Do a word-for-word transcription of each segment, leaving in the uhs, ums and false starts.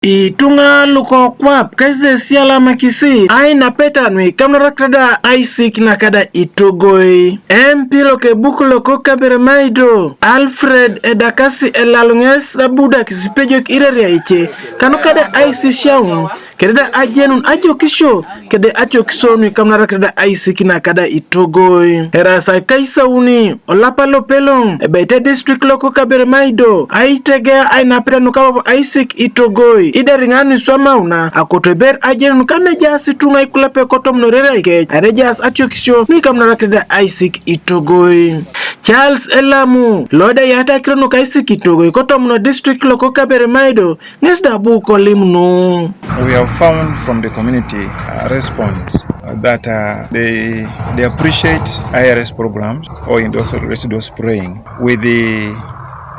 Ituŋa luko kwap kesi siala makisi aina peta nui kamnaraktada aisik nakada itogoi. Empi loke buk loko kabere maido Alfred edakasi elaluŋes abuda kisipejok ireria ice kanukada aisisiaun kededa ajenun ajokisio kede atiokisio nui kamnaraktada aisik nakada itogoi. Erasai kaisauni olapa lopeloŋ ebeite district loko kabere maido aitegea ainapita nukabobo aisik itogoi ideriŋa nuiswamauna akoto eber ajenun kamejaas ituŋa ikulape kotomunorere kec arejaas atiokisio nuikamunarakida aisik itogoi. Charles Elamu loda yatakiro nuka aisik itogoi kotomuno district loko kabere maido ŋes da bu kolim nu. We have found from the community uh, response that uh, they, they appreciate I R S programs or in those, those praying with the,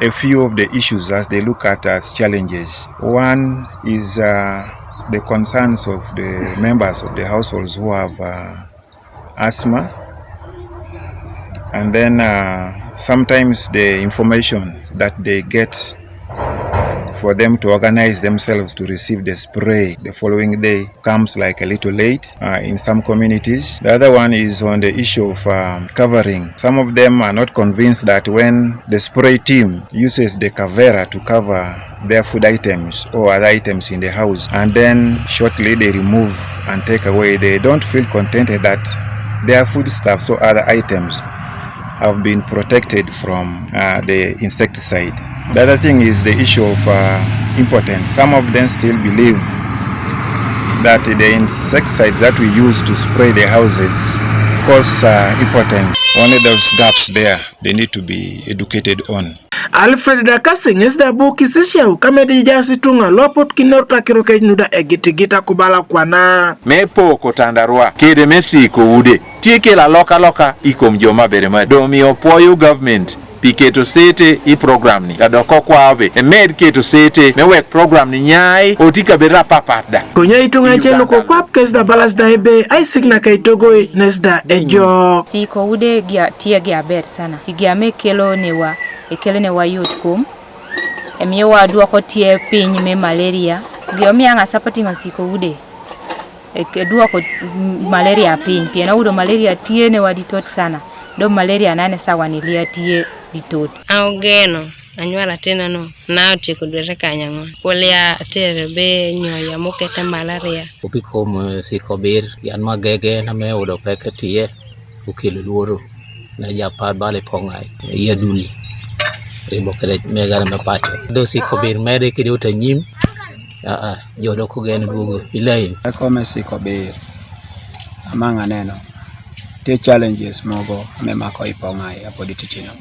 a few of the issues as they look at as challenges. One is uh, the concerns of the members of the households who have uh, asthma, and then uh, sometimes the information that they get for them to organize themselves to receive the spray the following day comes like a little late uh, in some communities. The other one is on the issue of um, covering. Some of them are not convinced that when the spray team uses the cavera to cover their food items or other items in the house, and then shortly they remove and take away, they don't feel contented that their foodstuffs or other items have been protected from uh, the insecticide. The other thing is the issue of uh, impotence. Some of them still believe that the insecticides that we use to spray the houses cause uh, impotence. Only those gaps there they need to be educated on. Alfred Dakasi ŋes da bu kisisiau kamedijasi tuŋa luapot kinor takiro kec nuda egitigita kubala kwana. Me poko tandarua kede me siko ude tie kela loka loka ikom joma bere ma domi opoyo government pi keto sete i program ni kadoko kwabe emed keto sete me wek program ni nyai oti kabera papat da. Konya ituŋa celo ko kwap kes da balas da ebe aisik na kaitogoi nes da ejok. Siko ude gia tie gia ber sana. Igia me kelo newa ekelo newa yot kom. Emiyo wa duoko tie piny me malaria. Gio miya ŋa sapatiŋo siko ude. E, e duoko malaria piny. Pien awudo malaria tie newa ditot sana. Do malaria nane sawa ni lia tie ditot. Aogeno anywal atinano na otieko dwere kany aŋwan. Kulia atere be nyoya mukete malaria. Opikom siko bir yan magege na me udo peke tie. Okelo luoro ne japar bale poŋai yaduli ribo kede megara me paco do siko bir mede kede uta nyim. Aa jodo kogen duogo ilain. Ekome siko bir amaŋ aneno te challenges mogo ame mako ipoŋai apodi titino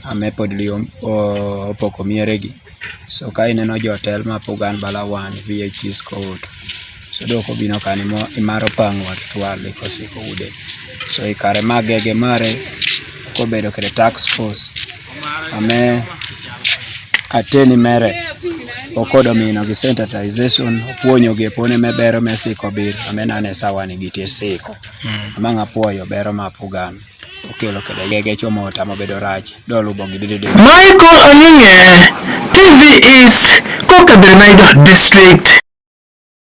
ame pod liom opoko mieregi. So ka ineno jotel ma pugan bala wan V H Ts kowuot. So dok obino kani mo imaro pang wat twal iko siko ude. So ikare ma gege mare kobedo kede tax force ame ateni mere okodo mino gi sensitization opuonyo gi pone me bero me siko bir ame nane sawa ni gitie siko. Ama ng'apuoyo bero ma pugan. Okelo kede gege chomo otamo bedo rach dolubo gi dede. Michael Onyinge, T V East, Kokabir Maido District.